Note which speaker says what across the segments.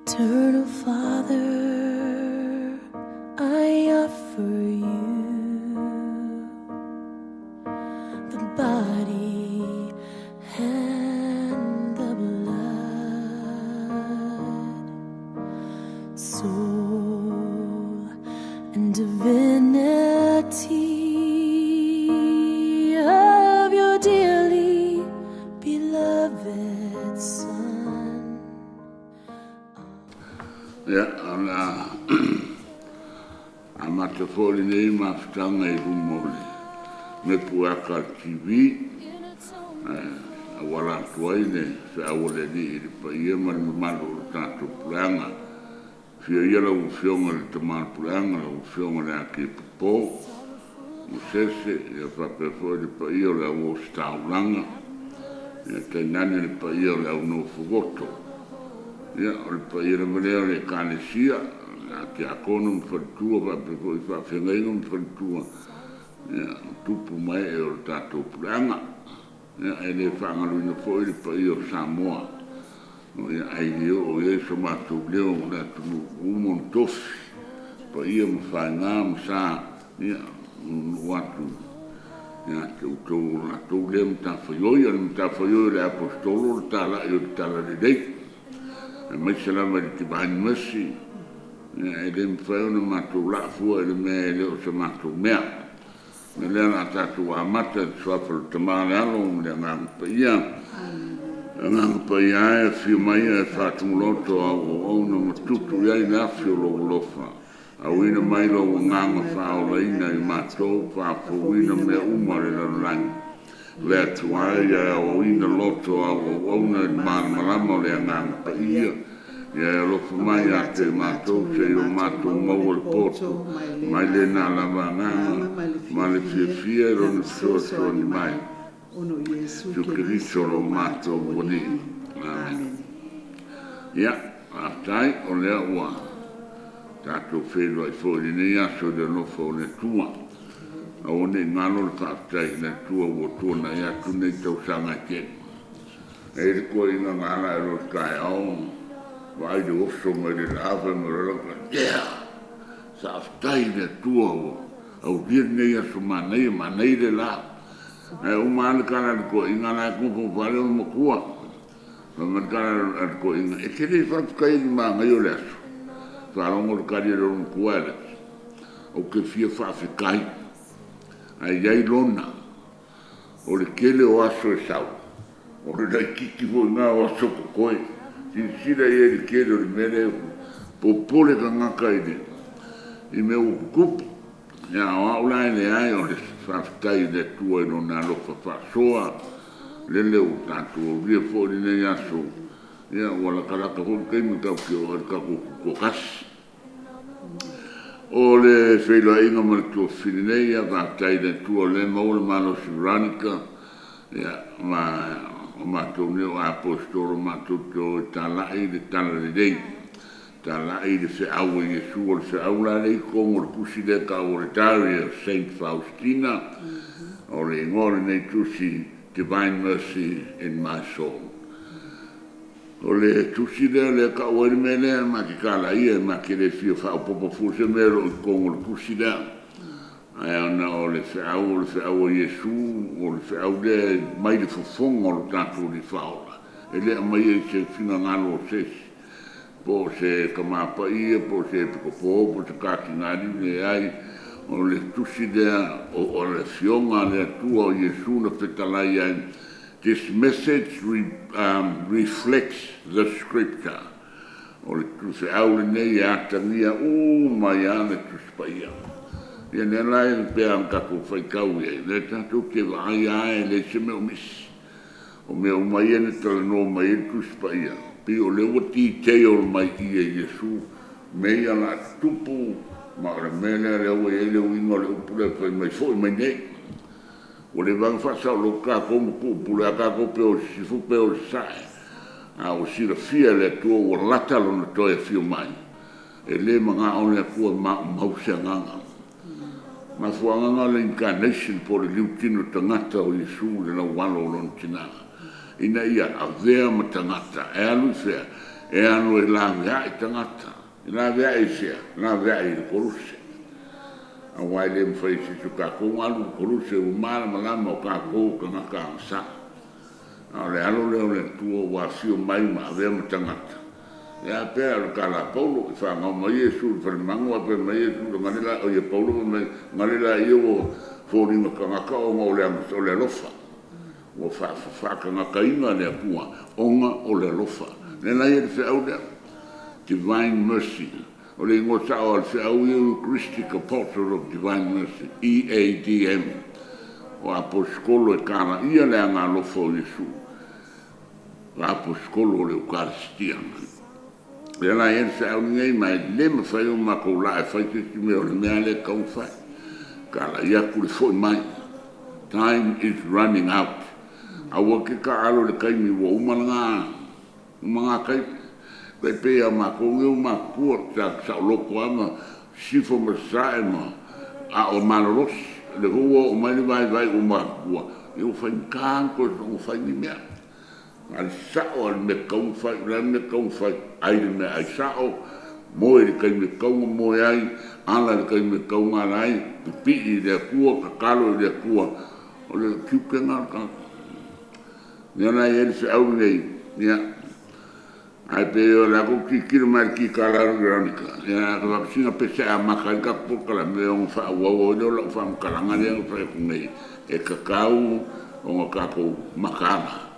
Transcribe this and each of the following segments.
Speaker 1: Eternal Father, I offer you the body and the blood, soul and divinity of your dearly beloved Son.
Speaker 2: Ia, o le a amata foi lenei mafutaga i luma o le Mepueaka a le TV e auala atu ai le feau a le Alii i le paia ma le mamalu o le tatou puleaga. Afio ia lau Afioga i le Tama o le Puleaga, lau Afioga i le Akepopo Mosese, ia faapea foi le paia o le au ositaulaga, ia tainane le paia o le au nofovoto. Ia, o le paia lava lea o le Ekalesia, a tiakono ma faletua faapea foi faafeagaiga ma faletua, ia, o tupu ma ee o le tatou puleaga. Ia, e le faagaloina foi le paia o Samoa, ia, ae le oo i ai so matou leo o le atunuu ua uma ona tofi, paia ma faiga ma sa, ia, nuunuu atu ia te outou o latou lea matafaioi. O le matafaioi a le Aposetolo o le talai o le Talalelei, aemaise lava i le Divine Mercy, ia, e le mafai ona matou laa fua i le mea e le o se matou mea. O le mea lea o le a tatou amata i le suafa o le Tama, le Alo ma le Agaga Paia. Agaga Paia e, afio mai ae faatumu loto au auauna ma tutu i ai le afi o lou alofa. Auina mai lou agaga faaolaina i matou, faafouina mea uma o le lalolagi. Le Atua e, ia aoaoina loto o au auauna i le malamalama o le Agaga Paia, ia e alofa mai ia te matou seia o matou maua le potu mai lena lava agaga ma le fiafia i lona fesoasoani mai. Iesu Keriso lo matou Alii. Amen. Ia, faafetai o lea ua tatou feiloai foi i lenei aso i le alofa o le Atua. Aua ne i galo le faafetai i le Atua ua tuanai atu nei tausaga e tele. E i ai le toeaina na ala i lo le taeao, vaai le oso mai le lava ma le yeah! Faafetai i le Atua ua aulia lenei aso manaia, manaia le la. Ae uma lava le tala a le toeaina la e tofotofoale ona matua. Fai mai le tala a le toeaina, e te le faafetai i le manaia o le aso. Faalogo le tali a le olomatua e alaki, ou te fia faafetai, ae i ai lona, o le tele o aso e sau, o le laitiiti foi lena o aso totoe. Silasila i ai i le tele o le mea lea e popole tagata i mea ua tutupu. Ia, o au la e leai, o le faafetai i le Atua i Lona alofa faasoa, lele ua tatou aulia foi lenei aso, ia ua latalata foi le taimi tatou te oo ai i le tatou tutoatasi. O le feiloaiga ma le tuafafine nei, ia faafetai i le Atua o lea e maua le malosi o Veronica, ia, ma o matou nei o Aposetolo matou te o e talai le Talalelei, talai le feau a Iesu. O le feau la lea e i totonu o le tusi lea e tau o le Diary of Saint Faustina, o le igoa o lenei tusi, Divine Mercy in My Soul. O le tusi lea lea e tau ai le mea lea ma te talaia, ma te le fia faaopoopo fua se mea o lo o i totonu o le tusi lea. Ae ona o le feau, o le feau a Iesu, o le feau lea mai le fofoga o le tatou Alii Faaola, e le aumaia i se finagalo o se isi, po o se tamapaia, po o se epikopo, po o se katinali, leai. O le tusi lea o le Afioga a le Atua o Iesu na fetalai ai. This message reflects the scripture. O le feau lenei e atagia uma ai lava le Tusi Paia. Ia lea la e pei ona tatou faitau i ai, lea tatou te vaai lava e leai se mea o misi. O mea uma ia na talanoa mai ai le Tusi Paia, pei o lea ua detail mai i i e Iesu mea ia o le a tutupu, ma o le mea lea lea ua i ai le uiga o le upu lea fai mai, foi mai nei. Ua leva ona faasaoloto tatou ma tuupule lava tatou pe o i sisifo pe o i sasae. A ua silafia e le Atua ua lata lona toe afio mai, e le manao le Atua e maumau se agaga. Mafuaaga na o le incarnation po o le liutino tagata o Iesu i le laualo o lona tina, ina ia avea ma tagata e alu i fea? E alu e laveai tagata. E laveai i sea? Laveai i le koluse. Aua e le mafai e se isi o tatou ona alu i le koluse ua malamalama o tatou o tagata agasala. A o le alo lea o le Atua ua afio mai ma avea ma tagata. Ia a pea o le tala a Paulo, i fanau mai Iesu i le falemanu ae fai mai Iesu, oia Paulo fai mai, gale laia ua foliga tagata ona o le alofa. Ua faatagataina le Atua ona o le alofa. O lea la e i ai le feau lea, Divine Mercy. O le igoa sao lava o le feau, Eucharistic Apostle of Divine Mercy, EADM. O Aposetolo e tala ia le agalofa o Iesu, o Aposetolo o le Eukarisitia. O lea la e i ai le feau lenei, ma e le mafai ona matou laa e fai se isi mea, o le mea lava lea e tatau ona fai. Talai atu le foi mai, time is running out. Aua e te taaalo i le taimi ua uma lena, uma lena taimi. E tai pei lava o matou nei ua matutua, sa saoloto lava ma sisifo ma sasae ma a o malolosi. O lea foi ua oo mai le vaivai ua matutua, ia ua faigata ona toe soona fai ni mea. A o le sao lava o le mea e tatau ona fai, o le a le mea e tatau ona fai? Ai le meaai sao, moe i le taimi e tatau ona moe ai, ala i le taimi e tatau ona ala ai, pipii i le Atua, tatalo i le Atua, o le tiute lena o le tagata. O lea la e i ai le feau lenei, ia, ae pei o le a tou tilotilo mai i le kika a Veronica, ia a ta faapea, sina pese amata ai le tatou polokalame ona faaauau ai lea o lau faamatalaga lea na fai atu nei, e tatau ona tatou mataala.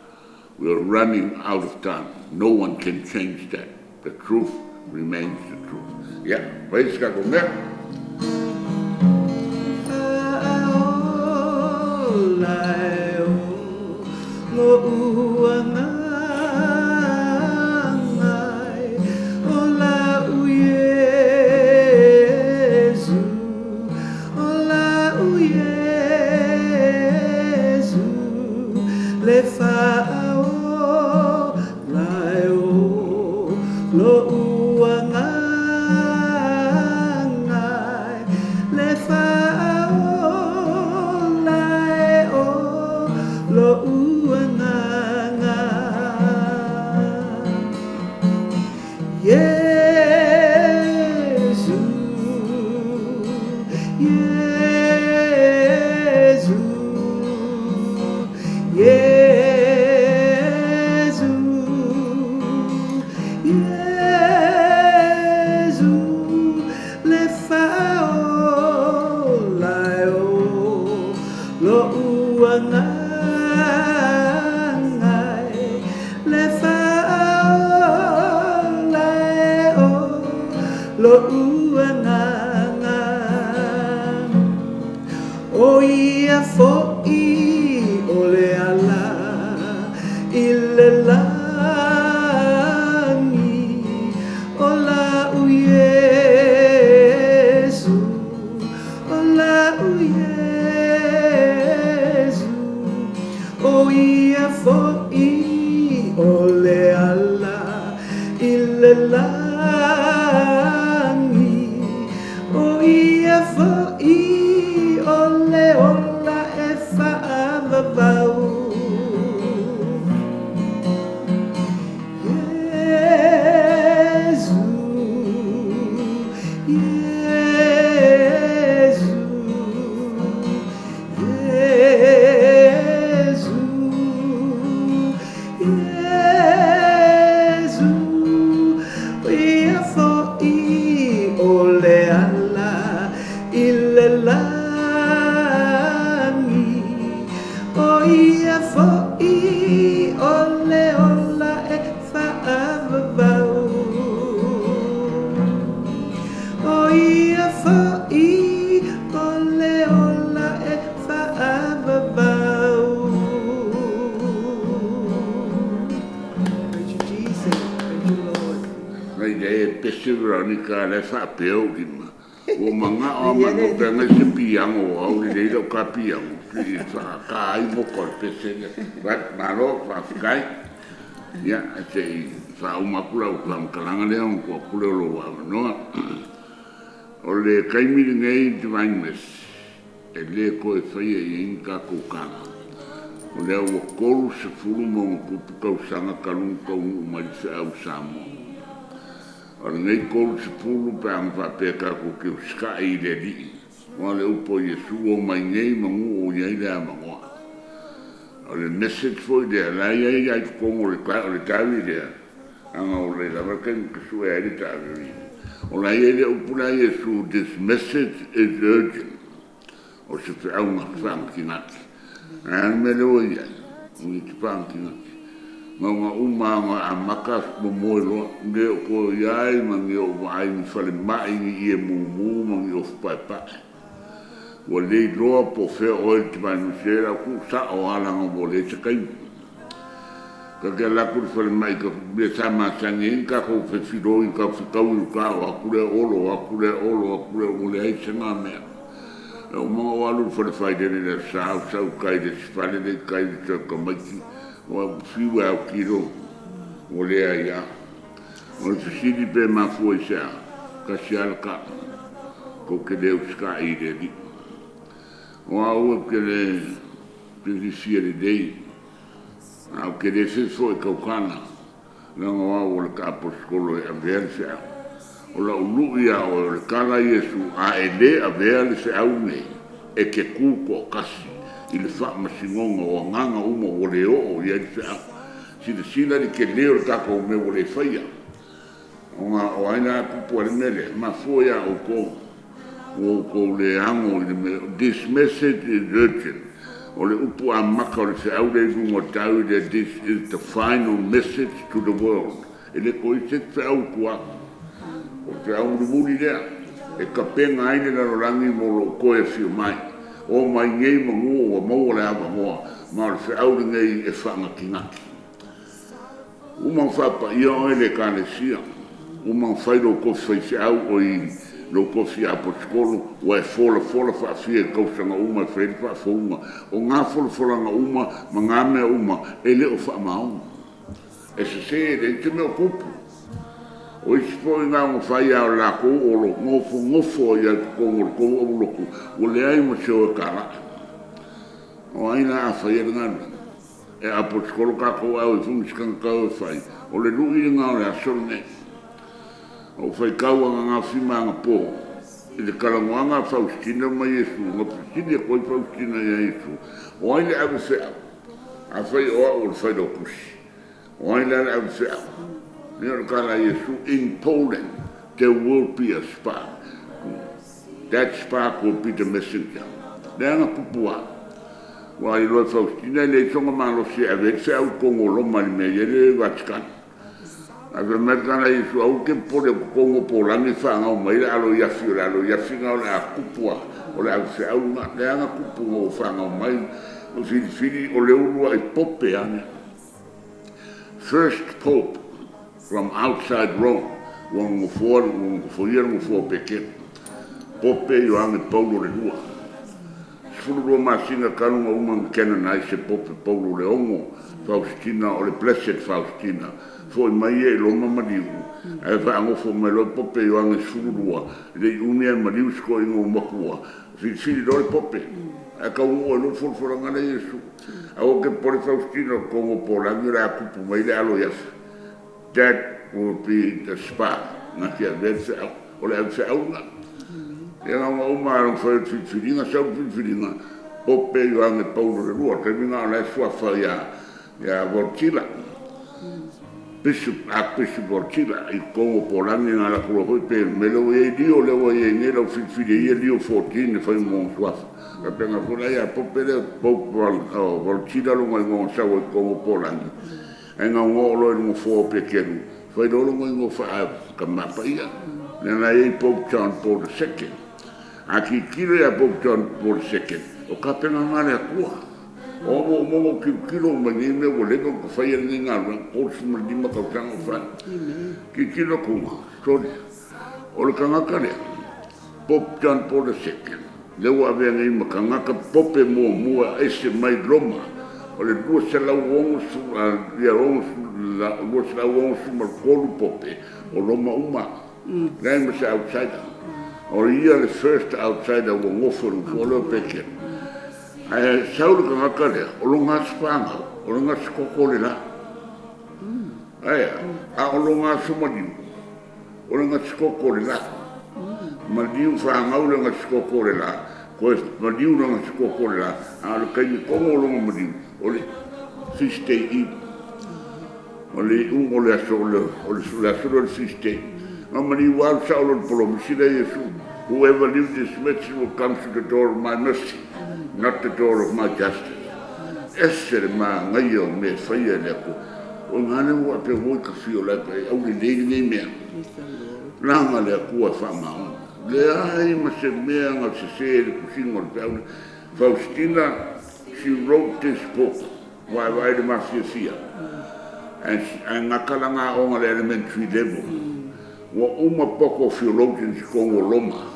Speaker 2: We are running out of time. No one can change that. The truth remains the truth. Ia, fai se tatou mea. Nai e pese Veronica la e faapea ou lima. Ua manao lava matou pe agai se piano o au lelei lau ta piano i faata ai moka o le pese lea. Right, malo, faafetai. Ia, se i faauma atu lau faamatalaga lea ona tuu atu lea o lou avanoa. O le taimi lenei Divine Mercy, e le toe faia i ai ni tatou tala. O lea ua 30+ tausaga talu ona taunuu mai le feau i Samoa. O lenei 30 pe a na faapea tatou te usitai i le Alii, aua o le upu a Iesu, o mai nei manu o i ai le avanoa. O le message foi lea, la e i ai lava i totonu o le diary lea, leaga ua lelei lava le taimi ou te sue ai le diary. O la e i ai le upu lea a Iesu, this message is urgent. O se feauga faanatinati. Ae a le mea lea ua i ai? Ua iti faanatinati. Na ona uma lava ona amata momoe loa, le o toe i ai ma ni ou vaai i ni falemai, ni ie mumu ma ni ofu paepae. Ua le iloa po o fea oe i le vaenusi e lau tuusao lava leaga ua leai se taimi. Ta te alu atu i le falemai i mea sa masani ai ona tatou fefiloi, tatou fetau i uta, o atu lea Olo, o atu lea Olo, o atu lea, ua leai se na mea. E uma ona ou alu i le fale failele i le Aso Sa, ou sau i tai i le isi fale lea i tai i le tamaiti, ua fiu e autilo, ua leai lava. O le fesili pe mafua i se a? Tasi lava le tala, tou te le usitai i le Alii. O au ou te le fiafia lelei, ae ou te le fefe foi e tautala, leaga o au o le taapolisolo e avea le feau. O lau lui ia oe, o le tala a Iesu, a e le avea le feau lenei, e te tu toatasi i le faamasinoga o agaga uma ua le oo i ai le feau. Silasila i le tele o le tatou mea ua le faia. Ona o ai la tupu ai le mea lea? E mafua ia outou, ua outou le amo i le mea. This message is urgent. O le upu amata o le feau lea i luga o le diary lea, this is the final message to the world. E le toe i ai se isi feau i tua atu. O le feau mulimuli lea, e tapena ai le lalolagi mo lou toe afio mai. O mai nei manu ua maua le avanoa, ma o le feau lenei e faanatinati. Uma ona faapaia oe i le Ekalesia, uma ona fai lou tofi faifeau, oi lou tofi aposetolo, ua e folafola faafia i tausaga uma e fai ai le faafouga. O na folafolaga uma ma na mea uma, e le o faamaoni. E sese, e leai se mea o tupu. O isi foi na ona fai lava o le latou olo, nofonofo ai lava i totonu o le tou aulotu, ua leai ma se o e talai. O ai la a faia le galuega? E aposetolo tatou ae o ai foi ma isi tagata o e fai. O le lui lena o le aso lenei. Ou faitau ananafi ma anapo i le talanoaga a Faustina ma Iesu, na fesili atu ai Faustina ia Iesu, o ai le ave feau? Afai o au o le failautusi, o ai la le ave feau? Ia o le tala a Iesu, in Poland there will be a spark. That spark will be the messenger. Leaga tupu a. Ua iloa e Faustina e leai sona malosi e ave ai le feau i totonu o Roma i le mea e i ai le Vatican. Ae fai mai le tala a Iesu, aua e te popole o totonu o Polani e fanau mai ai le alo iafi, o le alo iafi lena o le a tupu a, o le ave feau lena. Leaga tupu ina ua fanau mai, o filifili o le uluai pope lava lea. First Pope from outside Rome ua nofoa, ua nofoia le nofoa o Petelo. Pope Ioane Paulo le lua. 12 masina talu ona uma ona canonize e Pope Paulo le Ono, Faustina o le Blessed Faustina. Foi mai ia i Roma maliu, ae faanofo mai loa Pope Ioane 12, e le i umi ae maliu si toeaina ua matua. Filifili loa le Pope, ae taunuu ai loa le folafolaga lea a Iesu. Aua e te popole Faustina o totonu o Polani o le a tupu mai le alo iafi. That will be the spark na te avea le feau. O le ave feau lena. Ia na ona uma lava ona fai o le filifiliga, sau le filifiliga, Pope Ioane Paulo le lua, taimi lena o la e suafa ia Wojtyla, Bishop, Archbishop Wojtyla i totonu o Polani na alu atu loa foi pe o le mea lea ua i ai Leo lea ua i ai nei lau filifili e ia Leo 14 e fai ma ona suafa. Faapena foi la ia Pope lea, Pope Wojtyla lona igoa na sau ai i totonu o Polani, ae na ona oo loa i le nofoa o Peteru, fai loa lona igoa faa-Tama Paia. Lea na i ai Pope John Paul II. A tilotilo ia Pope John Paul II, o tapenaga a le Atua. O au ua uma ona ou tilotilo uma i nei mea ua leva ona faia lenei galuega, 35 tausaga o fai. Tilotilo atu, sorry, o le tagata lea, Pope John Paul II, lea ua avea nei ma tagata pope muamua ese mai Roma, o le 263 pope o Roma uma. Leai ma se outsider. O ia le first outsider ua nofo i le nofoa lea o Petelo. Ae sau le tagata lea, o lona aso fanau, o le gasikoko o le la. Ae a o lona aso maliu, o le gasikoko o le la. Maliu fanau le gasikoko o le la, toe maliu le gasikoko o le la, a o le taimi tonu o lona maliu, o le feast day eve. O le iuga o le aso o le aso lea o le feast day. Na maliu lava sao loa i le polomisi lea Iesu. Whoever lives this message will come to the door of my mercy, not the door of my justice. Ese le manaia o mea e faia e le Atua. O i ina lea ua faapea oi ka fio like e aulelei lenei mea. Leaga le Atua e faamaoni. Leai ma se mea na sese i le tusiga o le feau lea. Faustina, she wrote this book, vaevae le mafiafia, ae gata lana aoga i le elementary level. Ua uma poko o theologians i totonu o Roma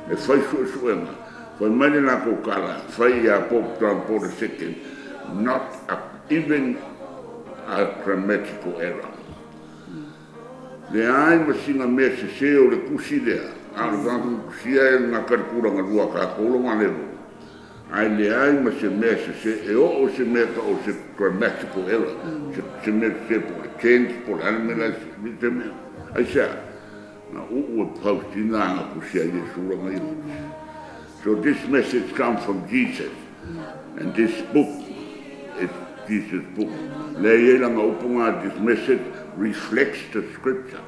Speaker 2: e fai suesuega, fai mai le latou tala, fai ia Pope John Paul II, not a, even a grammatical error. Leai ma sina mea sese o le tusi lea, a o le tagata na tusia e gata i le tulaga lua a tatou lona level. Ae leai ma se mea sese, e oo se mea tau o se grammatical error, se mea sese po o le tense po o le a le mea la e se mea. Aisea? Na uu e Faustina ana tusi a Iesu lana ia tusi. So this message comes from Jesus and this book is Jesus book. Lea e i ai lana upu lena, this message reflects the scripture.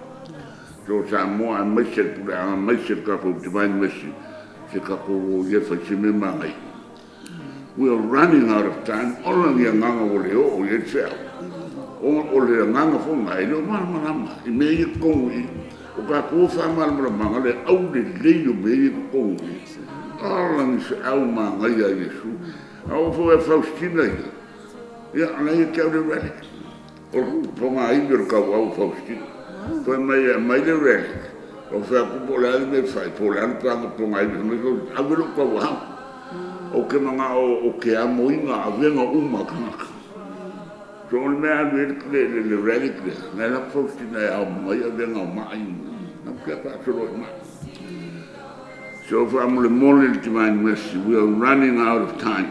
Speaker 2: So Samoa aemaise le puleaga aemaise le tatou divine mercy, se tatou o ia e fai se mea manaia. We are running out of time, ola ni agaga ua le oo i ai le feau. Ona o le agaga foi lena, e le o malamalama i mea ia i totonu i i. O tatou o faamalamalamaga le aulelei o mea ia i totonu i i. Ola ni feau manaia a Iesu. A oo foi ia Faustina ia, ia o la e ia te au le relic. O le pogaivi o le tauau o Faustina. Fai mai e aumai le relic, ou fai atu po o le a le mea e fai, po o le a le pogaivi, fai mai Faustina, ave lou tauau. Ou te manao ou te amoina avega uma a tagata. So o le mea e alu i ai le relic lea, na e alu atu Faustina e ao mai avega o mai, na ou faasolo i mai. So faamolemole le Divine Mercy, we are running out of time.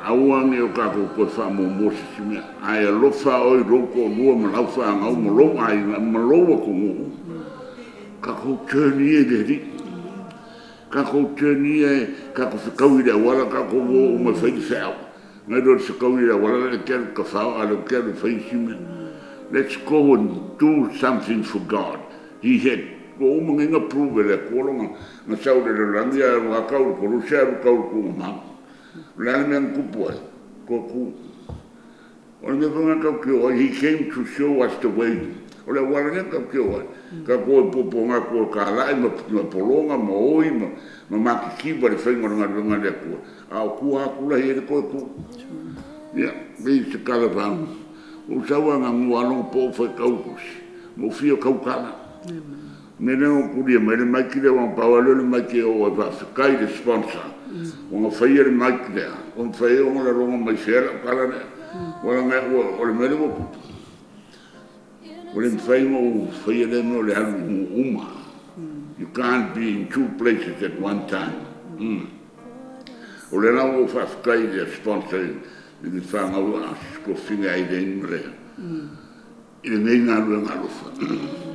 Speaker 2: Aua ne i o tatou toe faamuamua se isi mea, ae alofa oe i lou toalua ma lau fanau ma lou aiga ma lou atunuu, tatou turn ia i le Alii. Tatou turn ia e tatou fetaui i le auala, tatou o uma e fai le feau. Nai lo le fetaui i le auala lea e te alu i tafao a o lea ou te alu e fai isi mea. Let's go and do something for God. He had ua uma nei na prove e le Atua lona na sau i le lalolagi ae alu lava tau i le koluse alu tau i le tuugamau. O le a le mea na tupu ai? Toa tu. O le mea foi lena tatou te o ai, He came to show us the way. O le auala lea tatou te o ai. Tatou o i puapuaga atu o talai ma pologa ma oi ma matitiva i le faiga o le galuega a le Atua, a o tua atu la i ai le toe tu. Ia, pei se tala faa, ua ou sau lava gagua lava lona po o faitau le tusi, ma ou fia tautala. Mea lea na ou tulia mai ai le mic lea, aua na pau lava lea o le mic e oo ai, faafetai i le sponsor ua na faia le mic lea, ua mafai ai ona laloga mai fea lau tala lea. Ua leaga o le mea lea ua tupu, ua le mafai ona ou faia lea mea o le alu i nuu uma. You can't be in two places at one time. O lea la ua ou faafetai i le sponsor i le fanau a Tuafafine Aileen ma Lea. I lenei galuega alofa,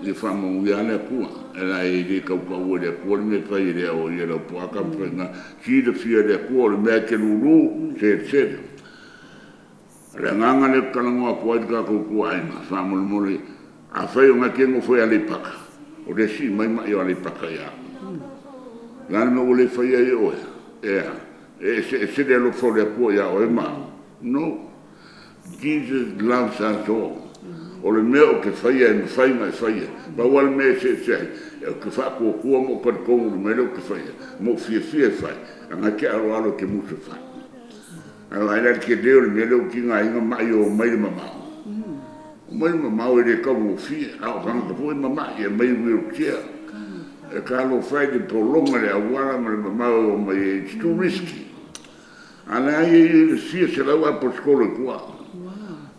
Speaker 2: ia faamanuia lava le Atua, e la e le tautaua e le Atua le mea e fai e le aoaia e lau poaka ma faiga silafia e le Atua o le mea e te lulu, selesele. O le agaga lea ou te talanoa atu ai i le tatou ituaiga, faamolemole, afai o na e te nofo i Aleipata, o lea e sii mai mai o Aleipata ia au. O le a le mea ua le faia ai e oe? Ea, e eseese le alofa o le Atua ia oe ma au? No. Jesus loves us all. O le mea ou te faia e mafai ona e faia. Pau lava le mea e eseese ai, ou te faatuatua ma ou talitonu i le mea lea ou te faia, ma ou fiafia e fai, a na te aloalo e te musu e fai. Ae vaai la i le tele o le mea lea ua tigaina ma'i o omai le mamao. Omai le mamao e le taugofie, a o tagata foi e mama'i e aumai i wheelchair. E talofa e i le pologa i le auala ma le mamao e omai ai, it's too risky. A la e i ai le fia selau aposikolo i tua.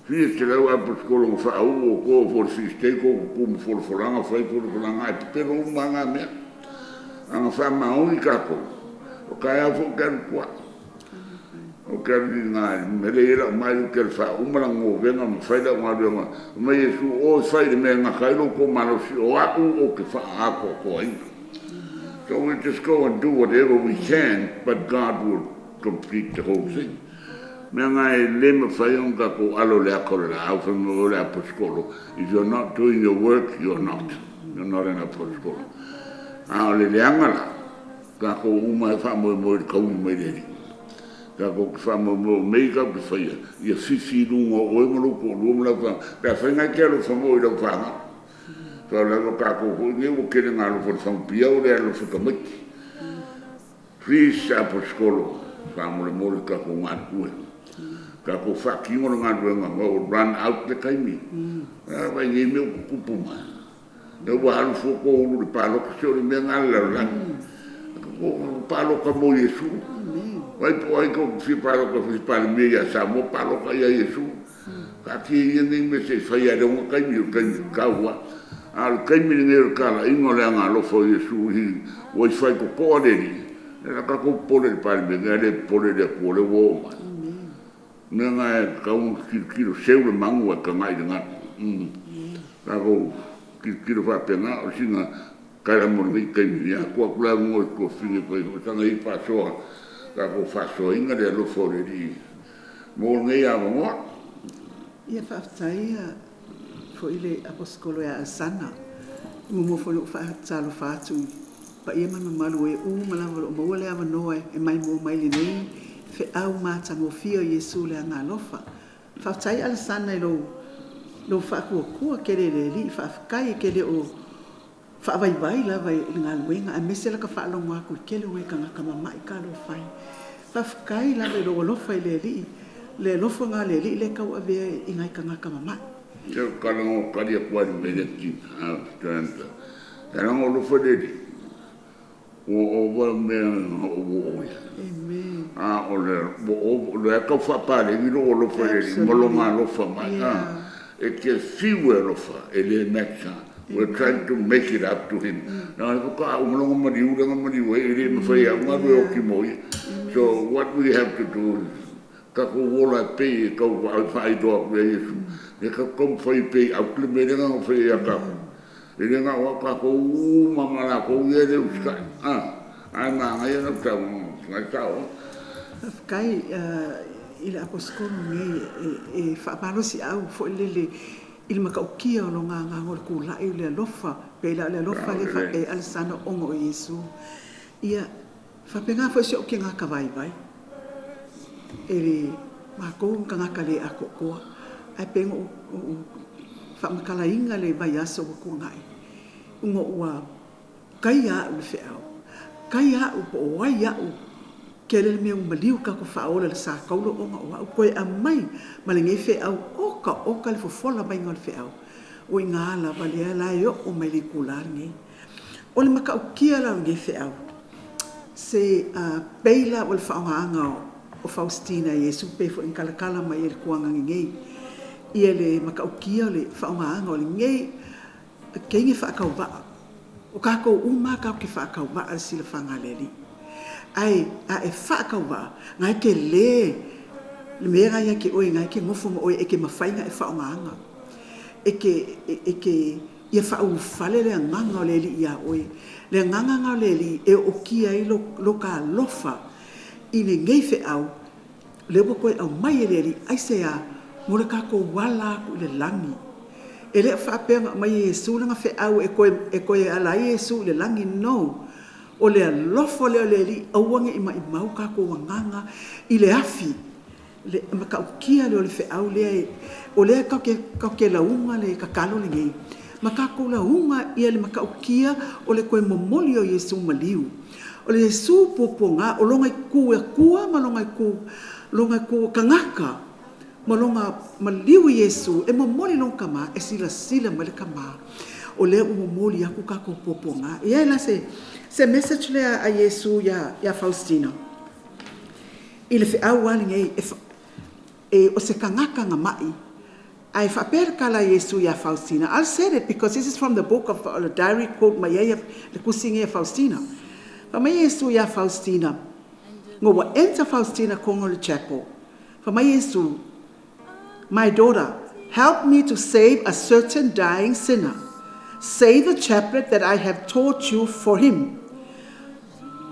Speaker 2: Fia selau aposikolo na faauu o koa for the feast day ko kuku ma folafolaga fai folafolaga ae pepelo uma lava na mea. A na faamaoni tatou, o taeao foi ou te alu i tua. Ou te alu i ina i le mele ia lau mai ou te alu faauma lau govega ma fai lau galuega. Fai mai Iesu, o e fai i le mea e gata ai lo outou malosi, o a'u ou te faaatoatoaina. So we just go and do whatever we can, but God will complete the whole thing. Mea na e le mafai ona tatou alo i le ata o le laau fai mai o le aposetolo. If you're not doing your work, you're not an aposetolo. A o le leaga la, tatou uma e faamoemoe i le taui mai le Alii. Tatou te faamoemoe o mea ia tatou te faia, ia fifi i luga o oe ma lou toalua ma lau fanau. Pe afai na e te alofa moi i lau fanau. Fa lava tatou foi nei ua tele na alofa i le fagupia o le alofa tamaiti. Please, aposetolo, faamolemole tatou galulue. Tatou faatino le galuega ma ua run out le taimi. Vai nei mea ua tutupu mai. E ua alu fua tou ulu i le palota se o le mea na le lalolagi. Palota mo Iesu. Vai po ai tou te fia palota i Palemia ia Samoa, palota ia Iesu. Taatia ia nei mea se i fai a le ona taimi o le taimi tatau lava. A o le taimi lenei o le talaiga o le agalofa o Iesu i ua i faitotoa le Alii, e la tatou popole i le Palemene, a le popole i le Atua lea ua oo mai. Mea na e tatau ona tilotilo, seu le magu ae tagai i le galu. Tatou tilotilo faapena o sina tala mo lenei taimi. Ia tuu atu le avanoa i tuafafine fai foi sana ia faasoa, tatou faasoaina le alofa o le Alii mo lenei avanoa.
Speaker 3: Ia faafetai foi le aposetolo ia Alesana. Muamua foi ona ou faatalofa atu i paia ma le mamalu e uma lava o lo o maua le avanoa e maimoa mai i lenei feau matagofie o Iesu le Agaalofa. Faafetai Alesana i lou faatuatua tele i le Alii, faafetai e te le o faavaivai lava i le galuega aemaise lata faalogo atu i le tele o nai tagata mama'i talofa e. Faafetai lava i lou alofa i le Alii, le alofa lena o le Alii lea e tauavea i nai tagata mama'i.
Speaker 2: Se o tala tali atu ai le mea lea tina. E leaga o alofa le Alii, ua ova mea na ou oo i ai.
Speaker 3: Amen.
Speaker 2: A o le ua ova, o lea tau faapaleni lou alofa i le Alii ma lona alofa mai. E te fiu e alofa, e le match. We're trying to make it up to him. Na faatoa uma lona maliu lea na maliu ai, e le mafai au galu e oti mo ia. So what we have to do is tatou ola e pei e tau faailoa atu ia Iesu. E taumafai pei out le mea lea na fai ia tatou. E le na o au tatou uma ma latou ia le usitai. Ae manaia lau saunoaga nai sao.
Speaker 3: Faafetai i le aposetolo nei e faamalosiau foi lele i le matautia o lona agaga o le tulai o le alofa pei la o le alofa lea faapea Alesana ona o Iesu. Ia faapena foi si ou tagata vaivai. E le matou ma tagata le atoatoa ae pei ona ou faamatalaina le vaiaso ua tuanai ona ua taia au i le feau, taia au po o ai au tele le mea ua maliu tatou faaola i le sa taula ona o au toe aumai ma lenei feau oka oka le fofola maiga o le feau o i ina lava lea la e oo mai le itula lenei. O le matautia la o lenei feau, se pei la o le faaaogaina o Faustina e Iesu pei foi ona talatala mai e le tuaga nei ia le matautia o le faaaogaina o lenei teine faatauvaa. O tatou uma lava tatou te faatauvaa i le silafaga a le Alii. Ae a e faatauvaa, na e tele le mea lena ia te oe na e te nofo ma oe e te mafai ona e faaaogaina. E te ia faaulufale le agaga o le Alii ia oe. Le agaga lena o le Alii e ootia ai lo ta alofa i lenei feau lea ua toe aumai e le Alii. Aisea? Mo le tatou ala atu i le lagi. E le o faapea na aumai e Iesu lana feau e toe ala ai Iesu i le lagi, no. O le alofa lea o le Alii aua ne i maumau tatou agaga i le afi, le matautia lea o le feau lea o lea tatou te lauga le tatalo lenei, ma tatou lauga ia le matautia o le toe momoli o Iesu maliu. O le Iesu puapuaga, o lona itu Atua ma lona itu tagata ma lona maliu i Iesu e momoli i lona Tama, e silasila mai le Tama, o lea ua momoli atu tatou puapuaga. E i ai la se message lea a Iesu ia Faustina i le feau lava lenei, o se tagata na mai, ae faapea le tala a Iesu ia Faustina. I'll say it because this is from the book of the diary quote mai ai le tusi lenei a Faustina. Fai mai Iesu ia Faustina, Ngo ua enter Faustina kongo le chapel. Fa mai Iesu, My daughter, help me to save a certain dying sinner. Say the chaplet that I have taught you for him.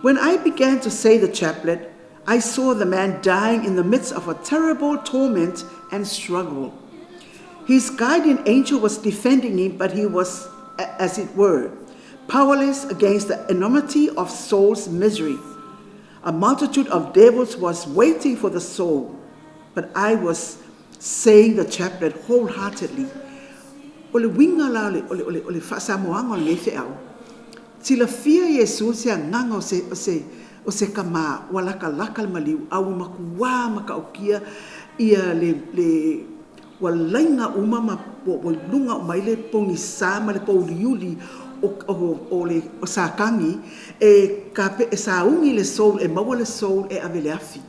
Speaker 3: When I began to say the chaplet, I saw the man dying in the midst of a terrible torment and struggle. His guardian angel was defending him, but he was, as it were, powerless against the enormity of soul's misery. A multitude of devils was waiting for the soul, but I was saying the chaplet wholeheartedly. O le uiga la o le faasamoaga o lenei feau. Silafia Iesu se agaga o se kamā ua lakalaka le maliu a ua makuā matautia ia le ua laiga uma ma ua iluga uma ai le pogisā ma le pouliuli o le o Satani e kape e saugi le soul e maua le soul e ave le afi.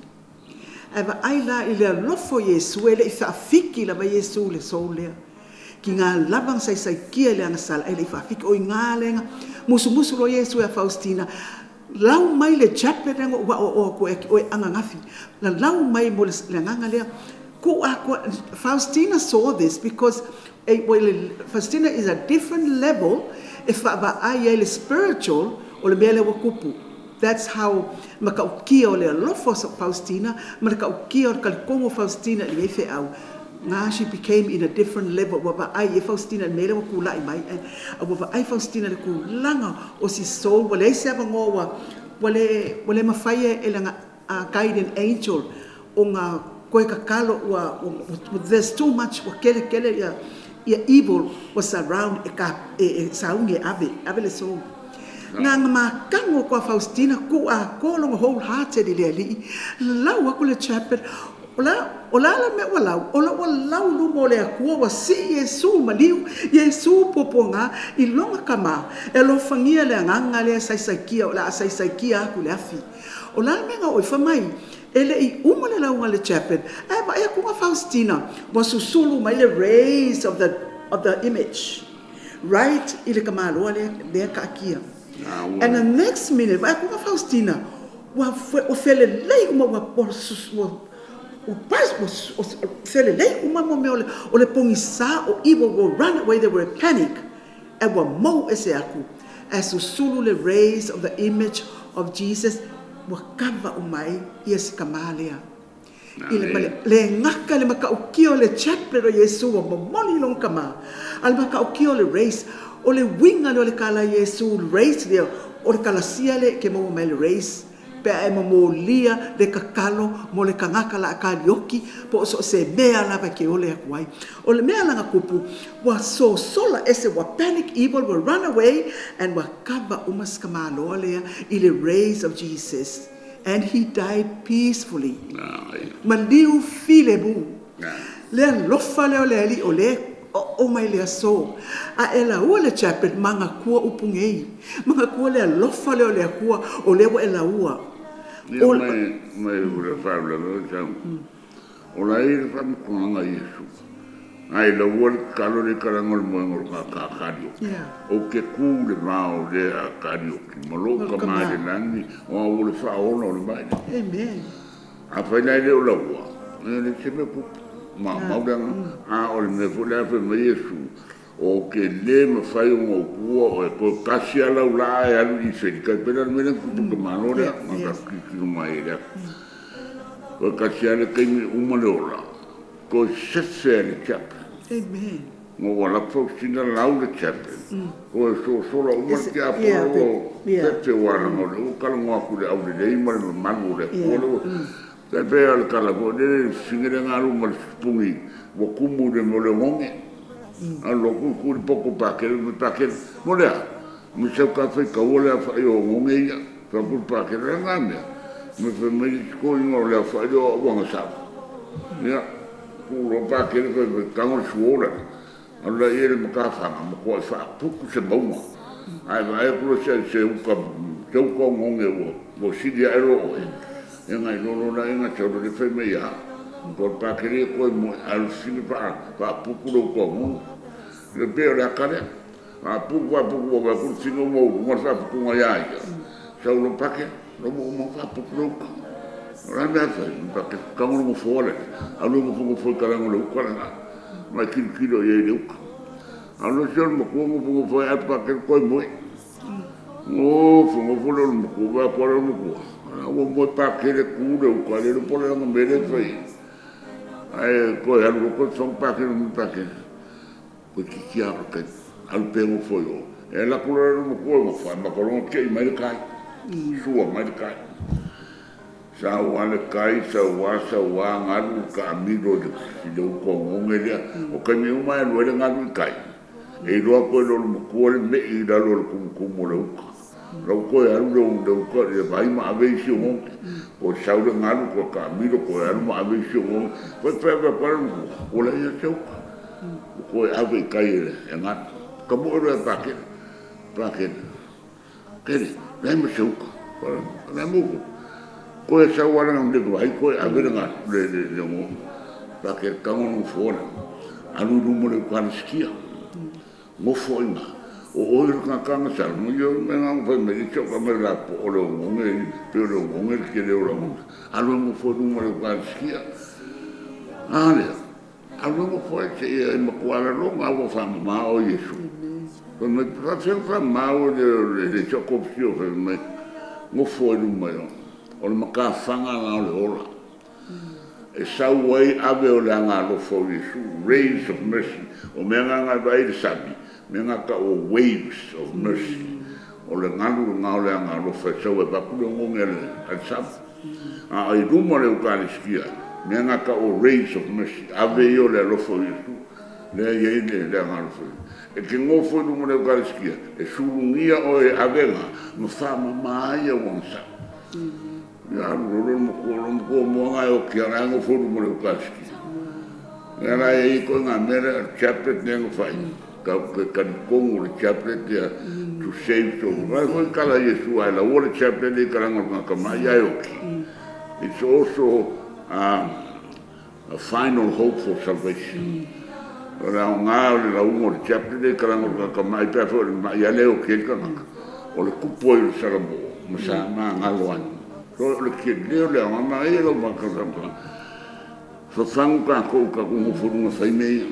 Speaker 3: Ae vaai la i le alofa o Iesu e le'i faafiki lava Iesu le soul lea. Ki ngā lava na saisaikia i le agasala e le'i faafiki o i ngā lenga musumusu loa Iesu ia Faustina lau mai le chaplet lea ua o atu e oe agagafi la lau mai mo le agaga lea ku atoa. Faustina saw this because well, Faustina is a different level e faavaai ai le spiritual o le mea lea ua tupu. That's how matautia o le alofa o Faustina ma le tautia o le talitonuga o Faustina i lenei feau. Nga she became in a different level ua vaai e Faustina i le mea lea ua tula'i mai a ua vaai Faustina i le tulaga o si soul ua leai se avanoa ua le mafai e lana guardian angel ona toe tatalo ua there's too much ua kele kele ia evil was around e ka e sauni e ave le soul. Nga nga makago ko a Faustina ku a ko longa wholehearted i le Alii lau aku le chaplet o la la mea ua lau o la ua lau luma o le Atua ua sii Iesu maliu Iesu puapuaga i loga kamā e alofagia le agaga lea saisaikia o le a saisaikia atu le afi. O la le mea na oi fai mai e le'i uma le lauga le chaplet ae vaai atuga Faustina ua susulu mai le rays of the image right i le kamāloa lea kaakia. And the next minute vaai atuga Faustina ua felelei uma ua pas ua felelei uma mo mea o le pogisā o evil will run away. They were panic e ua mou ese aku ae susulu le rays of the image of Jesus ua kava uma ai ia si kamā lea i le, le gaka le matautia o le chaplet o Iesu ua momoli i lona kamā a le matautia o le rays o le uiga lea o le kala Iesu rays lea o le kalasia le ke maua mai le rays pe a e momolia le tatalo mo le tagata la kalioki po o so o se mea lava ke ole aku ai. O le mea laga kupu ua sosola ese ua panic evil will run away and ua kava uma sikamāloa lea i le rays of Jesus and he died peacefully. Maliu filemu. Le alofa lea o le Alii o le o mai le aso. A e laua le chaplet magatua upu nei. Magatua le alofa lea o le Atua o lea ua e laua.
Speaker 2: Ia mai ua faalavelave sau. O la i le faamatalaga Iesu. Ai laua le tatalo le kalaga o le moega o le kakakali. O ke ku le vao le a karioki. Ma lou kamā i le lagi o au o le faaola o le vai.
Speaker 3: Amen.
Speaker 2: A fai lai le o laua. E le se mea pupu. Ma mau le a o le mea foi le a fai mai Iesu. O ke le mafai o ngau o e ko kasi ala ula e alu i feli. Kai pena le mea kupu ka malo lea. Ma ka kikino mai e lea. Ko kasi ala kaimi uma le ola. Ko sefe a le chaplet.
Speaker 3: Amen.
Speaker 2: Ngo wala Faustina lau le chaplet. Ko so sola uma le kia polo o te wala ngo le o kala ngo aku le au le lei ma le mamalu le ko le. Te pe al kala ko le fingere ngalu ma le pungi wa kumu le mo le ngonge. A lo ku ku le poko pa ke le pa ke mo le a. Mi se ka fe ka o le fa yo ngonge ia. Fa ku pa ke le ngamia. Me fe me ko ngo le fa yo wa nga sa. Ia ku lo pa ke le fe ka ngo suola. Ala ia le makawhanga, ma koa i whaapuku se maunga. Ai vai ku se uka ngonge ua sili a ero oe. E ngai lolo la e ngā tau le whai mai a. Ko pākere koe mo alu sili whaapuku lo uka ngonge. Le pē o le akarea. Whaapuku whaapuku wa ku singo mo ngā whaapuku ngā ia ia. Sau lo pake, lo mo mo whaapuku lo uka. O le a le mea a fai? Tago le nofoa lea, alu e nofonofo i talaane o le uka lena, ma e tilotilo i ai i le uka. Alu ese le matua nofonofo ai ae Pakele toe moe. Nofonofo lea o le matua, vaai atu lava lea o le matua, ua moe Pakele tu i le uka, e le iloa po o le a lana mea lea e fai ai. Ae toe alu loa toe fafagu Pakele, fai mai Pakele, toeitiiti lava oo i le taimi, alu pea e nofo i o. E alu atu loa la le matua e nofo, ae matou logo ua tiai mai le tai, sua mai le tai. Sau lava le tai, sau lava sau lava galu taamilo i le uta oneone lea. O taimi uma lava e alu ai le galu i tai, e iloa atu e le matua le mei i lalo o le tumutumu o le uta. O la ua toe alu le uta i le vai ma ave isi oneone. Toe sau le galu toe taamilo toe alu ma ave isi oneone. Fai fai lava vaai atu lava le matua ua leai lava se uta, ua toe ave i tai e le galu. Tamoe loa ia Pakele, Pakele, Pakele, leai ma se uta. O le a le mea ua tupu? Toe sau lava le vai toe ave le oneone. Pakele, tago le nofoa lea, alu i luma o le Ekalesia, nofo ai i ina. O oe o le tagata agasala? Ioe, o le mea lena na fai mai ai si au tama i le lapopoa, o le oneone, e pei o le oneone le tele o lau... Alu e nofo i luma o le Ekalesia. A lea? Alu e nofo ai seia e matua lagona lava ua faamama oe e Iesu. Fai mai, e faapefea ona faamama oe e leai sau kopi o fai mai, nofo ai i luma o le matafaga lena o le ola. E sau ai ave o le agaalofa o Iesu, rays of mercy. O mea na a e vaai i le sami, o mea na e tau o waves of mercy. O le galu lena o le agaalofa e sau e avatu le oneone a le sami. A o i luma o le Eukalisitia, mea na tau o rays of mercy, ave ia o le alofa o Iesu, lea e i ai le agaalofa. E te nofo i luma o le Eukalisitia, e sulugia oe e avega ma faamama ai au agasala. Ia alu loa le matua, le matua moa na e oti lava o la e nofo i luma o le Eukalisitia. Lea la e i ai ituaiga mea lea, le chaplet lea na fai, tatou te talitonu o le chaplet ia to save souls. O le a foi le tala a Iesu a e lauina le chaplet lea i talaane o le tagata mai ae oti, it's also a final hope for salvation. O le aoga o le lauga o le chaplet lea i talaane o le tagata mai pe afai o le mai lava lea e oti ai le tagata, o le tupu ai o le salamo ma sa magalo ai. So o le tele o le aoga, manaia lau faamatalaga. Fafagu tatou i tatou nofo i luga e fai mea ia.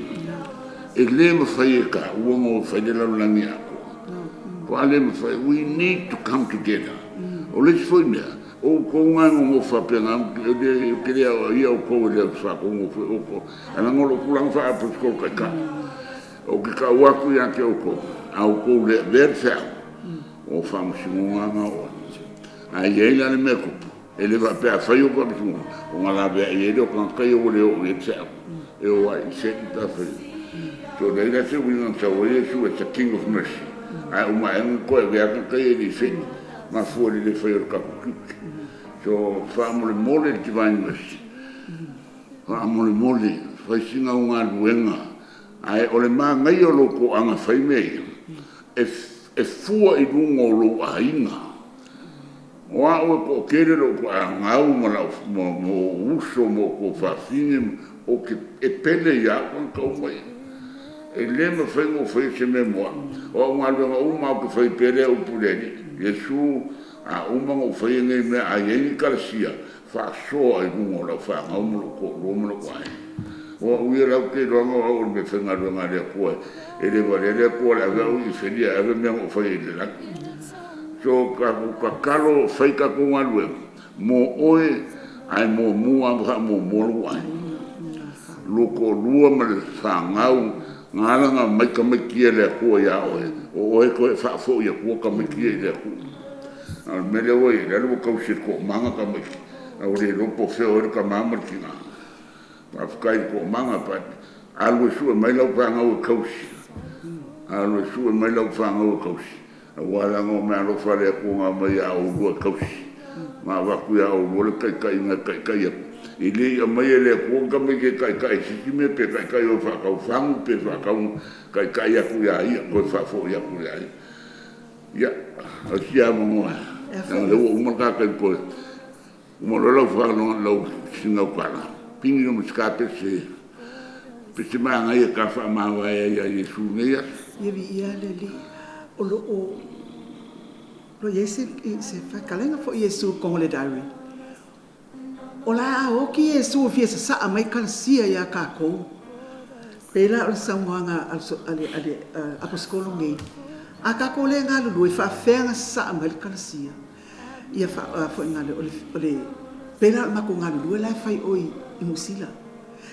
Speaker 2: E le mafai e taua ona o e fai le lalolagi atoa. Matua le mafai. We need to come together. O le isi foi mea, o outou na e nonofo faapena, ou te le aoaia outou e le faatonu foi outou, ae leaga o lou tulaga faa-aposetolo taitai. Ou te tau atu ia te outou, a outou le avea le feau, o faamasinoga lava na oo atu. Ae i ai la le mea e tupu, e le faapea a fai ou faamasinoga, ona laveai ai lea o tagata ia ua le oo i ai le feau. E o lava i seli pe afai. So leai la se uiga na sau ai Iesu as a King of Mercy, ae uma ane toe avea tagata ia e le i feli, mafua i le le faia o le tatou tiute. So faamolemole le Divine Mercy, faamolemole, fai sina au galuega, ae o le manaia o lou toaga e fai mea ia, e fua i luga o lou aiga. O au e toatele lou toagau ma lau ma ou uso ma ou tuafafine, ou te e pele ia au tagata uma ia. E le mafai ona ou faia se mea mo au. O au galuega uma lava ou te fai pea lea upu i le Alii, Iesu, a uma ona ou faia nei mea, a i ai ni kalasia, faasoa i luga o lau fanau ma lou toalua ma lou aiga. O au ia la ou te iloaina o au o le meafaigaluega a le Atua e le valea le Atua o le ave au i ifeni ae ave mea na ou faia i le lagi. So tatou tatalo, fai tatou galuega mo oe ae muamua lava faamuamua lou aiga. Lou toalua ma le fanau na ala ona aumai tamaiti ia e le Atua ia oe, o oe e toe faafoi atua tamaiti ia i le Atua. A o le mea lea ua i ai, lea ua tausi e le toomaga tamaiti, ae ua le iloa po o fea o i ai le tama ma le tina. Faafetai i le toomaga, but alu e sue mai lau fanau e tausi, alu e sue mai lau fanau e tausi, aua leaga o meaalofa a le Atua na aumai ia oulua e tausi, ma avatu ia oulua le taitaiga e taitai atu. E le i aumaia e le Atua ni tamaiti e taitai i se isi mea, pe taitai o e faatau fagu, pe faatau taitai atu ia ia, toe faafoi atu ia ia. Ia, o si avanoa, leaga o lea ua uma le ta taimi toe uma loa lau faalogo lau sinautala, pigi loa ma si ta pese, pese manaia ta faamavae ai ia Iesu i lenei aso.
Speaker 3: Ia viia le Alii, o lo o i ai se fetalaiga foi Iesu Congole Diary. O le a oki Iesu e fia sasaa mai Ekalesia iā tatou. Pei la o le saunoaga a le Aposetolo nei, a tatou le galulue, e faafefea ona sasaa mai le Ekalesia? Ia foi o le pei la o le matou galulue la e fai i o i Niu Sila.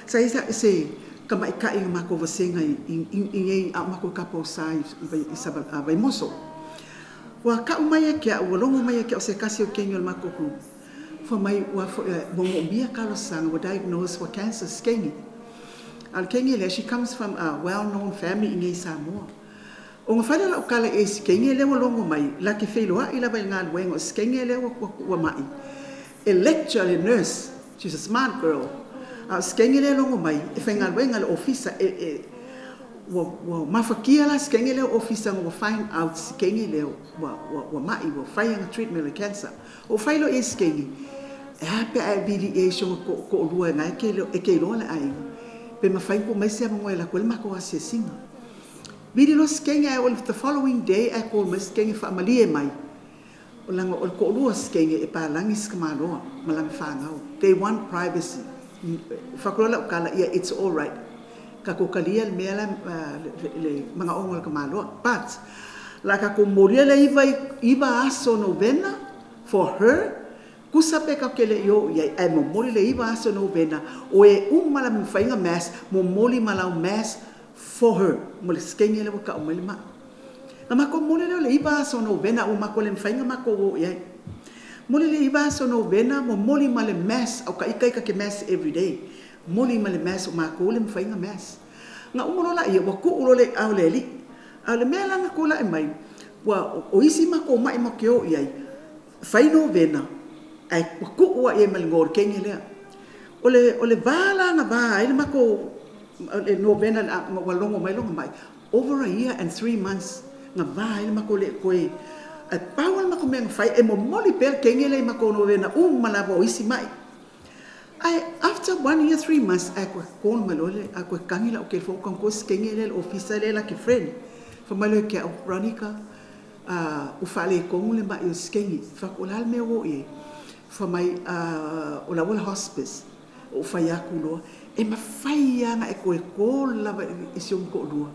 Speaker 3: Sa i ai se tamaitai na matou vasega i inei a o matou i Taupousa i Vaimoso. Ua tau mai ia te au, ua logo mai ia te au e se tasi o teine o le matou group, fai mai ua moomia talosaga, ua diagnose ua cancer si teine. A o le teine lea, she comes from a well known family i inei i Samoa. Ona fai lea o lau tala i si teine lea ua logo mai, la te feiloai lava i le galuega o si teine lea ua mai, e lecture le nurse. She's a smart girl. A o si teine lea e logo mai, e faigaluega i le ofisa e ua mafatia la si teine lea o ofisa ua find out si teine lea ua mai, ua fai ana treatment o le cancer. Ua fai loa i ai si teine, e a pe a e vili i ai si ona toalua na e te iloa le aiga, pe mafai ona tuu mai se avanoa e alu atu ai le matou asiasiga. Vili loa si teine ae o le the following day ae call mai si teine faamalie mai, o laga o le toalua o si teine e palagi si tamaloa ma lana fanau. They want privacy. Fai atu loa lau tala, ia, it's all right. Tatou talia le mea la le manaoga o le tamaloa. But la tatou molia le 9 aso Novena for her, tusa pe tatou te le i o i ai, ae momoli le 9 aso Novena o e uma la mafai mass, momoli ma lau mass for her, mo le si teine lea ua tau mai le mai. Na matou momoli lea o le 9 aso Novena, ua matou le mafai ona matou o i ai. Momoli le 9 aso Novena, momoli ma le mass, au ka ita ita ke mass every day. Momoli ma le mass o matou le mafai ona mass. Na uma loa la ia, ua tuu loa le ao le alii. A o le mea la na tulai mai, ua o isi matou mai ma te o i ai, fai novena, ae ua tuu ai ma le igoa o le teine lea. O le va la na va ai le matou le novena ua logo mai lona mai, over a year and 3 months na va ai le matou le toe. Ae pau le matou mea na fai, e momoli pea le teine lea i matou novena uma lava o isi mai. Ae after one year, 3 months, ae toe call mai loa le, ae toe tagi lau telefoni tago si teine lea i le ofisa lea la ke friend. Fai mai loa ia te au, "Veronica, ua faaletonu le mai o si teine." Fai atu, "O le a le mea ua oo i ai?" Fai mai, "O la ua i le hospice." Ou fai atu loa, e mafai lava ona e toe call lava i si ou toalua.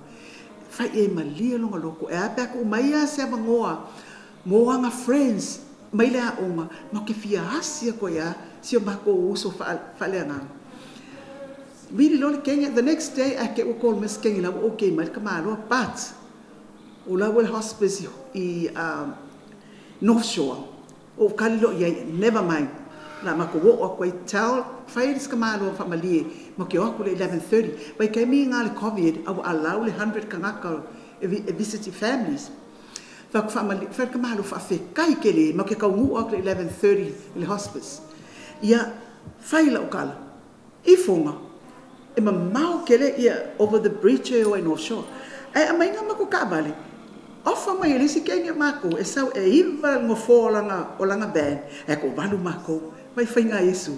Speaker 3: Fai i ai malie lona loto. E a pe a tuu mai lava se avanoa mo ana friends mai le aoga, ma te fia asi atu ai lava si o matou uso faaleagaga. Vili loa le teine, the next day ae te ua call mai si teine la ua okay mai le tamaloa, but o la ua i le hospice i North Shore. Ou kali loa i ai, never mind. La matou oo atu ai, tell, fai si tamaloa faamalie, ma ke o atu le 11:30. Vai taimi ngā le COVID, a ua allow le 100 kangaka e visit i families. Fai atu faamalie, fai le tamaloa faafetai tele, ma ke taunuu atu le 11:30 i le hospice. Ia, fai lau kala. I foga, e mamao tele ia over the bridge e o ai North Shore. Ae aumaiga matou taavale, ofa mai e le isi teine o matou, e sau e 9 nofoa o lana van, ae toavalu matou. Mai faiga a Iesu.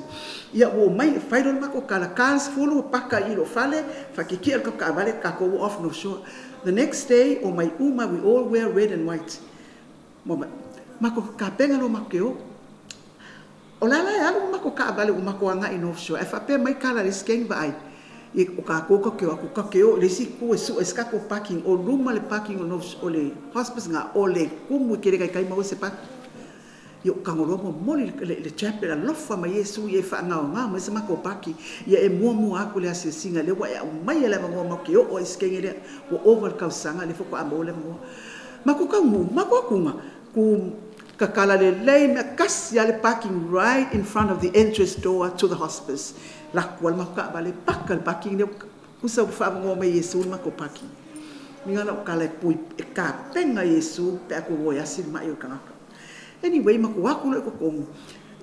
Speaker 3: Ia ua mai, fai loa le matou tala, ta le 10 ua paka i lou fale, faatietie le taavale, tatou off North Shore. The next day, o mai uma, we all wear red and white. Matou kapena loa matou te o. O la la e alu matou taavale ua matou agai i North Shore, ae faapea mai kala le isi teine vaai. I o tatou ka te o atu, ka te o i le isi itu e sue se tatou parking, o luma le parking o North o le hospice nga o le kumu i ke le taitai maua se parking. Ia o tago loa momoli le chapel alofa mai Iesu ia e faagaoga mai se matou parking. Ia e muamua atu le asiasiga lea ua e aumaia le avanoa matou te oo ai i si teine lea. Ua ova le tausaga lea faatoa maua le avanoa. Matou taunuu, matou atuga, ku tatala lelei mea tasi lava le parking right in front of the entrance door to the hospice. Laku ai le matou taavale, paka le parking lea, tusa ua faavanoa mai e Iesu le matou parking. Minga lau tala e pui e kapena Iesu pe a tou o e asi le mai o le tagata. Anyway, matou atu loa i totonu,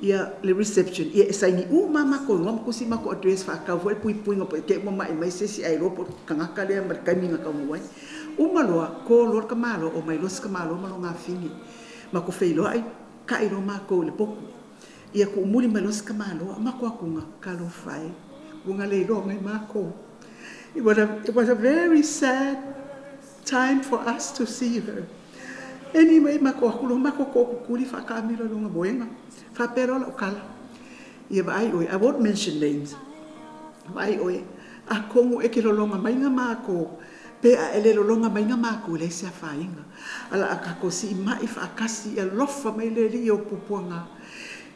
Speaker 3: ia le reception, ia e saini uma matou igoa ma tusi matou address faatau foi le puipuiga po o te ua mai mai se isi ae iloa po o le tagata lea ma le taimi na taunuu ai. Uma loa, call loa le tamaloa, o mai loa si tamaloa ma lona afine. Matou feiloai, kai loa matou i le potu. Ia tuumuli mai loa si tamaloa, matou atuga, talofa e, ua na le iloa mai matou. It was a very sad time for us to see her. Anyway, matou atu loa matou tookutuli faataamilo i lona moega. Faapea loa lau tala. Ia vaai oe, I won't mention names. Vaai oe, atonu e te lologa mai na matou, pe a e le lologa mai na matou, e leai se afaina. Ae o le a tatou siimai faatasi, ia alofa mai le Alii i ou puapuaga.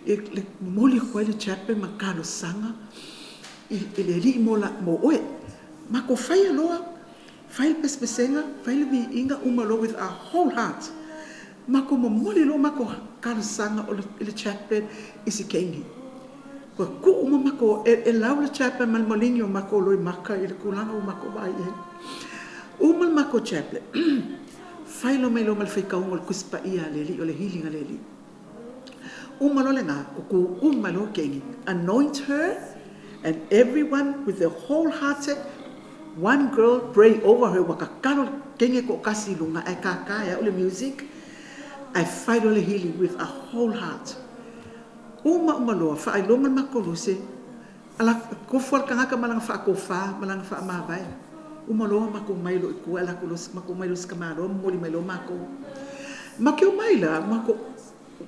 Speaker 3: E momoli atu ai le chaplain ma talosaga i le Alii mo oe. Matou faia loa, fai le pesepesega, fai le viiga, uma loa with our whole heart. Matou momoli loa matou talosaga i le chaplain i si keini. Ua tuu uma matou, e lau le chaplain ma le maligi o matou loimata i le tulaga ua matou vaai i ai. Uma le matou chaplet, fai loa mai loa ma le faitauga o le Tusi Paia a le Alii o le healing a le Alii. Uma loa lena, tutu uma ai loa le keini, anoint her and everyone with their whole hearted, one girl pray over her, ua tatalo le teine e toatasi i luga ae tata e au le music, ae fai loa le healing with a whole heart. Uma uma loa, faailoa mai le matou lose, tofu lava le tagata ma lana faatofa ma lana faamavae. Uma loa matou omai loa i tua, ae alu atu matou omai loa i si tamaloa momoli mai loa matou. Matou te omai la, matou,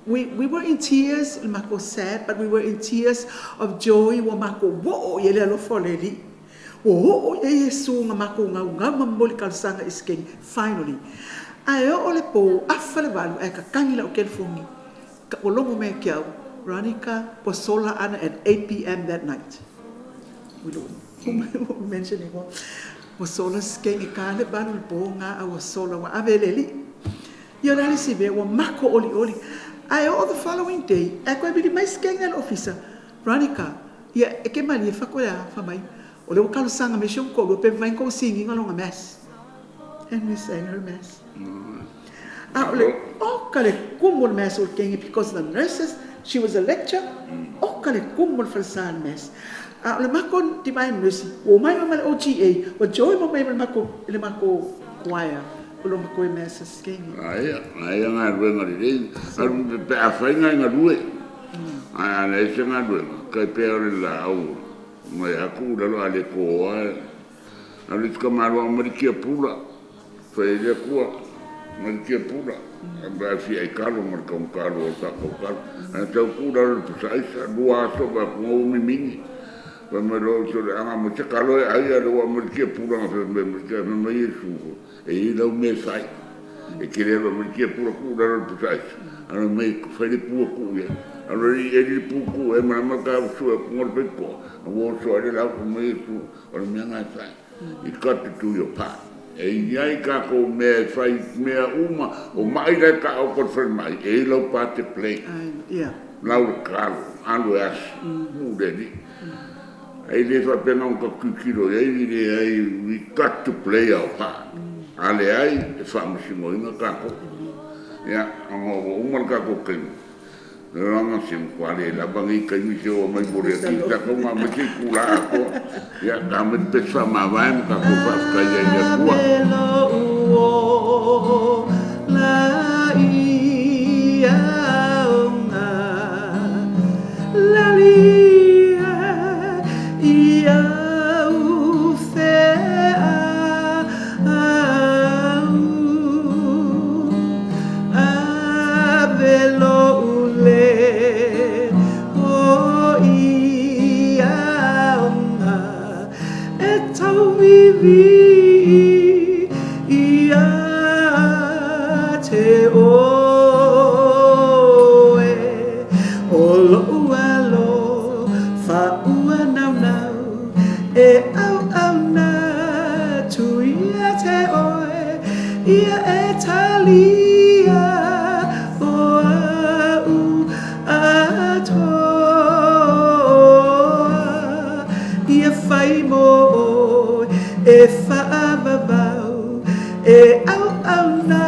Speaker 3: we were in tears, matou sad, but we were in tears of joy, ua matou oo i ai le alofa o le Alii. Ua oo i ai Iesu na matou naunau ma momoli talosaga i si keini, finally. Ae oo le po, afa le 8 ae tatagi lau telefoni, ua logo mai ia te au, Veronica, ua sola Ana at 8 p.m. that night. We don't mention anymore. Ua sola si keini ta le 8 i le po na a ua sola, ua ave e le Alii. Ia o le a le isi mea, ua matou olioli. Ae oo the following day, ae toe vili mai si keini a le ofisa, Veronica, ia e te malie fatu e a, fai mai, o lea ua talosaga mai si ou toalua pe mafai ona tou sing ina lona mass. And we sang her mass. A o le oka le kumu o le mass o le keini because the nurses, she was a lecturer, oka le kumu o le falesa le mass. A o le matou Divine Mercy, ua omai mai ma le OGA, ua join mo mai ma le matou choir, o lo matou mass a si keini.
Speaker 2: Aia, aia galuega lelei. Alu pe a fai ngai galue. Ai a leai se galuega, kai pea o le laau mai atu lalo a le toa. Alu i tamaloa mai le tia pula. Fai ai le Atua, mai le tia pula. A fia ai talo ma le taugata o le tatou talo. Ae tau tuu lalo le pusa aisa, 2 aso va atu ua mimini. Fai mai loa uso le aga mo se kalo e ai a le ua mai le tia pula na fai mai mai fai mai Iesu e i lau mea e fai. E te le alu mai le tia pula tuu lalo le pusa aisa. Alu mai fai le pua tuu ia. Alu e li pu tuu e mana ka su e ngo le peiko. Ua oso ai le lau fai mai Iesu o le mea ngai fai. You got to do your part. E iai kākou mea e fai mea uma, o mai lai ka au ko mai, e i lau part to play. Lau le kalo, alu e asi, mu le ni. Ai le faapena o ka kikilo i ai, le ai, we got to play our part. A le ai, e faamasinoina kākou. Ia, ona ua uma le kākou kaimi. Langa se kwa le lava ngi kaimi se o mai mo le ki ta ko ma me ki kula atoa. Ia, ka me te pesa mavae ma kākou faafetai ai le Atua.
Speaker 3: La ia onga la lia ia u fe au ave lo ule o ia onga e tau vivi ia te oe o lou alo fa ua nau nau e au au na tu ia te oe ia e talia o au atoa ia fai mo oe e whaavavau e au au na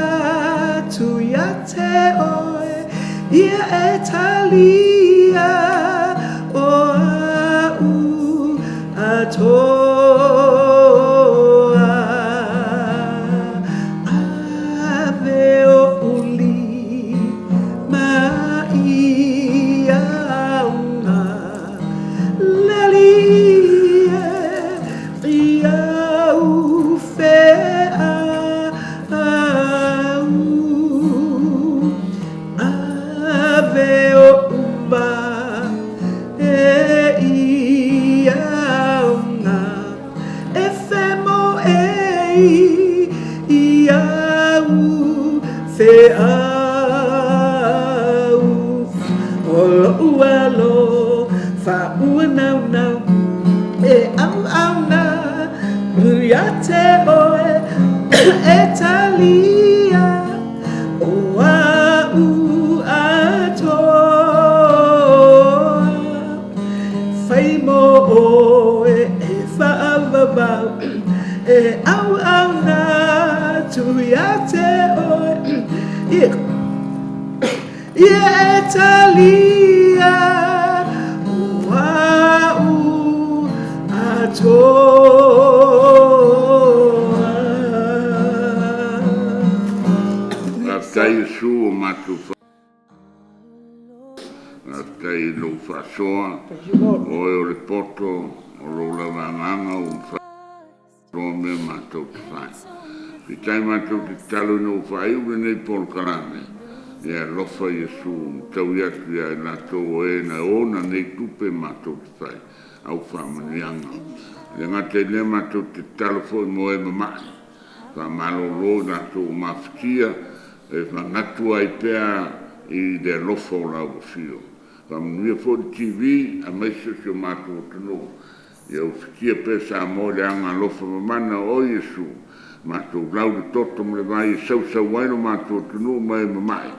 Speaker 3: tu ia te oe ia e talia o au atoa ave o uli ma ia unga leli e ia u fe au ave o uma. au o lo'u alofa ua naunau e auauna ia te oe e talia o a'u atoa fai mo oe e faavavau e auauna atu ia te oe ia e talia o a'u atoa.
Speaker 2: Faafetai Iesu ua matou faafetai i lou faasoa,
Speaker 3: Thank you, Lord.
Speaker 2: o oe o le poto o lou lava agaga ua mafai mea matou te fai. Fitai matou te tatalo ina ua faaiu lenei polokalame, ia alofa Iesu, taui atu ia i latou o e na ona nei tupe matou te fai, au faamanuiaga. Le gata i lea matou te tatalo foi mo e mama'i, faamalōlō i latou ua mafatia, e manatu ai pea i le alofa o lau afio. Faamanuia foi le TV aemaise o si o matou atunuu, ia ufitia pea Samoa i le agalofa mamana o oe Iesu, matou lau le toto ma le vai e sausau ai lo matou atunuu ma e mama'i,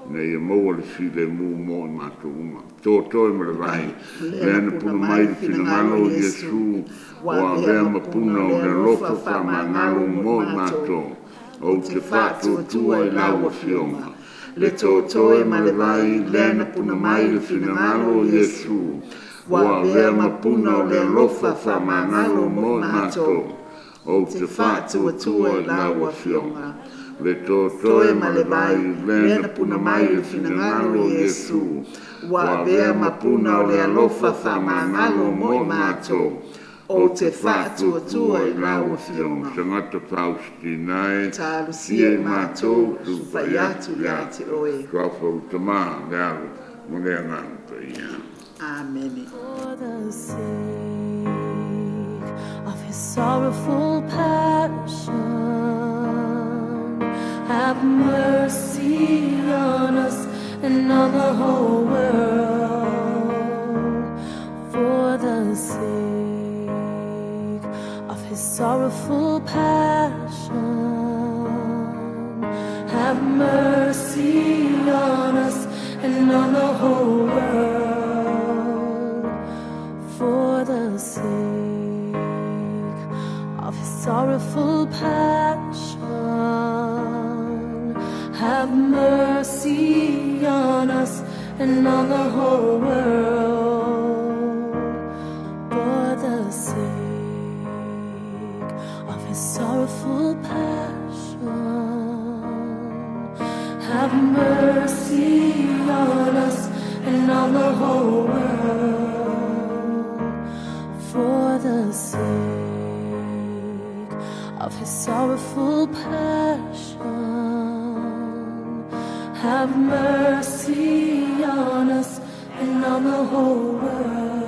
Speaker 2: ina ia maua le filemu mo i matou uma. Totoe ma le vai, lea na puna mai le finagalo o Iesu, ua avea ma puna o le alofa faamagalo mo i matou. Ou te faatuatua i lau Afioga, le totoe ma le vai, lea na puna mai le finagalo o Iesu, ua avea ma puna o le alofa faamagalo mo i matou. Ou te faatuatua i lau Afioga, le totoe ma le vai, lea na puna mai le finagalo o Iesu, ua avea ma puna o le alofa faamagalo mo i matou. Ou te faatuatua i lau Afioga. Sagata Faustina e,
Speaker 3: Talosia
Speaker 2: i
Speaker 3: i
Speaker 2: matou
Speaker 3: matou, sulufai atu ia te oe.
Speaker 2: Suafa o le Tama, le Alo, ma le Agaga Paia.
Speaker 3: Amene.
Speaker 1: For the sake of his sorrowful passion, have mercy on us and on the whole world. For the sake of his sorrowful passion, have mercy on us and on the whole world. For the sake of his sorrowful passion, have mercy on us and on the whole world. For the sake of his sorrowful passion, have mercy on us and on the whole world. For the sake of his sorrowful passion, have mercy on us and on the whole world.